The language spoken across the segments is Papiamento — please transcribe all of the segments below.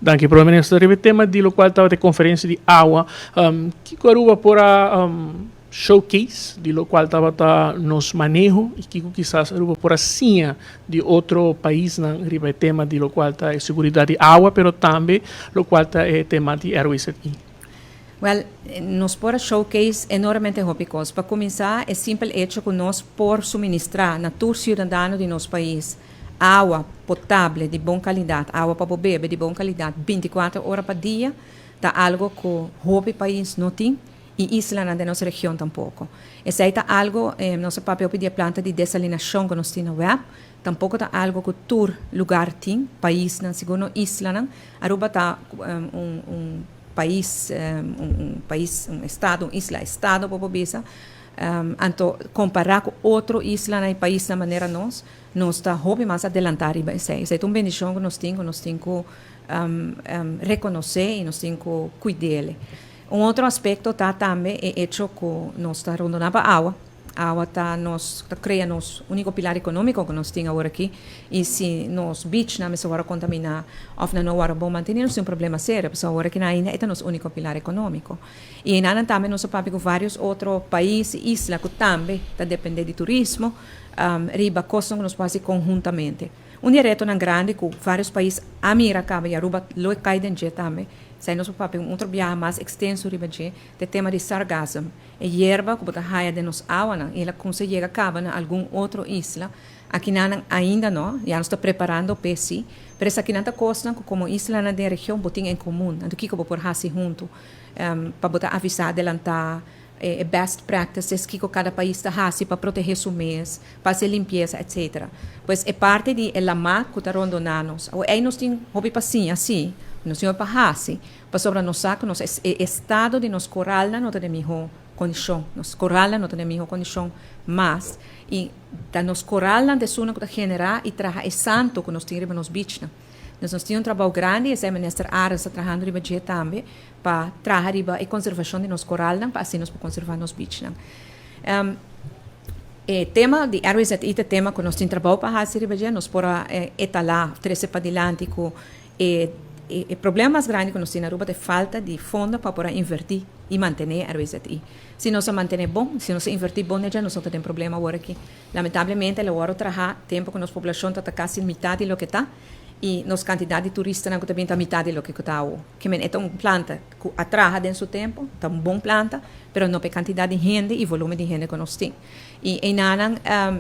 Danki, Prome Minister. Riba e tema di locual tabata e conferencia di awa, kico Aruba por a showcase di locual tabata nos maneho y kico kisas Aruba por a siña di otro paisnan riba e tema di locual ta e seguridad di awa, pero tambe locual ta e tema di RWZI? Wel, nos por a showcase enormemente hopi cos. Pa cuminsa, e simpel hecho cu nos por suministra na tur ciudadano di nos pais awa potable di bon calidad, awa pa bo bebe di bon calidad 24 ora pa dia, ta algo cu hopi pais no tin y islanan den nos region tampoco. Esey ta algo, nos a papia hopi di e planta di desalinacion cu nos tin na WEB, tampoco ta algo cu tur lugar tin, paisnan, sigur no islanan. Aruba ta un pais, un pais, un estado, un isla estado por por bisa, anto compara cu otro islanan y paisnan manera nos, nos ta hopi mas adelanta riba esey. Esey ta un bendicion cu nos tin, cu nos tin cu reconoce y nos tin cu cuidele. Un otro aspecto ta tambe e hecho cu nos ta rondona pa awa. Awa ta nos ta crea nos unico pilar economico cu nos tin awor aki y si nos beachnan mester worde contamina of nan no worde bon manteni, nos tin un problema serio, pasobra awor aki nan ainda e ta nos unico pilar economico. Y enanan tambe nos a papia cu varios otro pais y isla cu tambe ta depende di turismo riba cosnan cu nos por haci conhuntamente. Un di e retonan grandi cu varios pais a mira caba y Aruba lo cay den dje tambe, esey nos por papia un otro biaha mas extenso riba dje, ta e tema di sargassum. E yerba ku bo ta haya den nos awanan, el a kumsa yega kaba na algun otro isla. Akinanan ainda no, ya nos ta preparando p'e si, pero esakinan ta kosnan ku komo islanan den region bo tin en komun. Anto kiko bo por hasi huntu pa bo ta avisá adelantá e best practices, kiko kada pais ta hasi pa protehé su mes, pa hasi limpiesa, etcetera. Pues e parti di e lamá ku ta rondoná nos. Awor ei nos tin hopi pa siña, sí, nos tin hopi pa hasi. Pasobra nos sa ku nos e estado di nos koralnan no ta den mihó kondishon. Nos koralnan no ta den mihó kondishon mas. I ta nos koralnan ta esunnan ku ta generá i traha e santu ku nos tin riba nos bichnan. Dus nos tin un trabou grandi, esei Minister Arends ta trahando riba dje tambe, pa traha riba e konservashon di nos koralnan pa asina nos por konservá nos bichnan. E tema di RWZI ta e tema ku nos tin trabou pa hasi riba dje. Nos por a etalá, trese padilanti ku E e problema mas grandi ku nos tin na Aruba ta e falta di fondo pa por a invertí i mantené e RWZI. Si nos a mantené bon, si nos a invertí bon den dje, nos no ta den problema awor aki. Lamentablemente lo wòrdu trahá tempu ku nos poblashon ta ta kasi mitá di loke ta i nos kantidat di turistanan ku ta bin ta mitá di loke ku ta awo. Ke men e ta un planta ku a traha den su tempu, ta un bon planta, pero no pa e kantidat di hende i volumen di hende ku nos tin. I einanan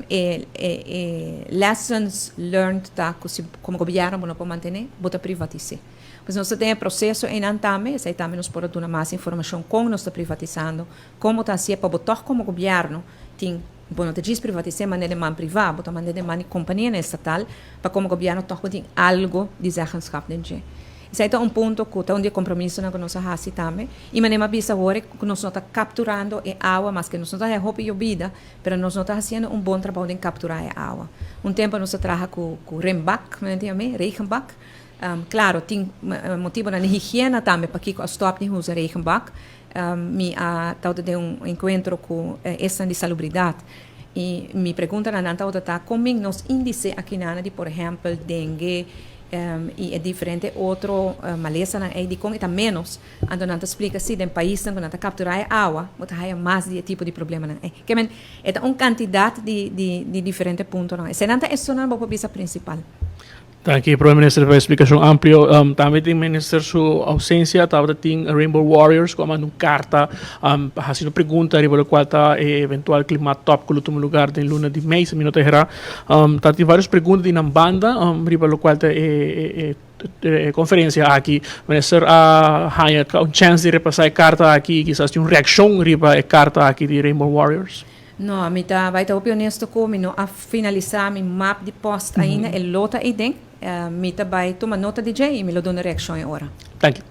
e e lessons learned ta ku si komo gobièrnu bo no por mantené, bo ta privatis'é. Pues nos ta den e proseso einan tambe, esei tambe nos por a duna mas informashon kon nos ta privatisando, kon bo ta hasié pa bo tòg komo gobièrnu tin, bo no ta djis privatis'é manera den man privá, bo ta manera den man di kompanianan estatal pa komo gobièrnu tòg bo tin algu di zeggenschap den dje. Esei ta un punto ku ta un di e kompromisonan ku nos a hasi tambe. I manera mi a bisa awor ku nos no ta kapturando e awa maske nos no ta haña hopi yobida, pero nos no ta hasiendo un bon trabou den kapturá e awa. Un tempu nos a traha ku ku renbak, mi ta yam'é, regenbak. Klaro, tin motibonan di higiena tambe pakiko a stòp di usa regenbak. Mi a tabata den un enkuentro ku esnan di salubridat i mi pregunta na nan tabata ta kon bin nos índise akinana di por ehèmpel dengue i e diferente otro malesanan ei dikon e ta ménos. Anto nan ta splika si den paisnan ku nan ta kapturá e awa bo ta haya mas di e tipo di problemanan ei. Ke men e ta un kantidat di di diferente puntonan. Eseinan ta esunnan bo por bisa prinsipal. Danki Prome Minister pa e splikashon amplio. Tambe tin Minister su ausencia tabata tin Rainbow Warriors ku a manda un karta pa hasi un pregunta riba lokual ta e eventual klimaat-top ku lo tuma lugar den luna di mei si mi no ta hera. Ta tin varios pregunta di nan banda riba lokual ta e konferensia aki. Minister a haña un chèns di repasá e karta aki i kisas tin un reakshon riba e karta aki di Rainbow Warriors? No, mi ta bai ta hopi honesto ku mi no a finalisá mi map di post ainda, e lo ta ei den. Mi ta bai tuma nota di dje i mi lo duna reakshon e ora. Danki.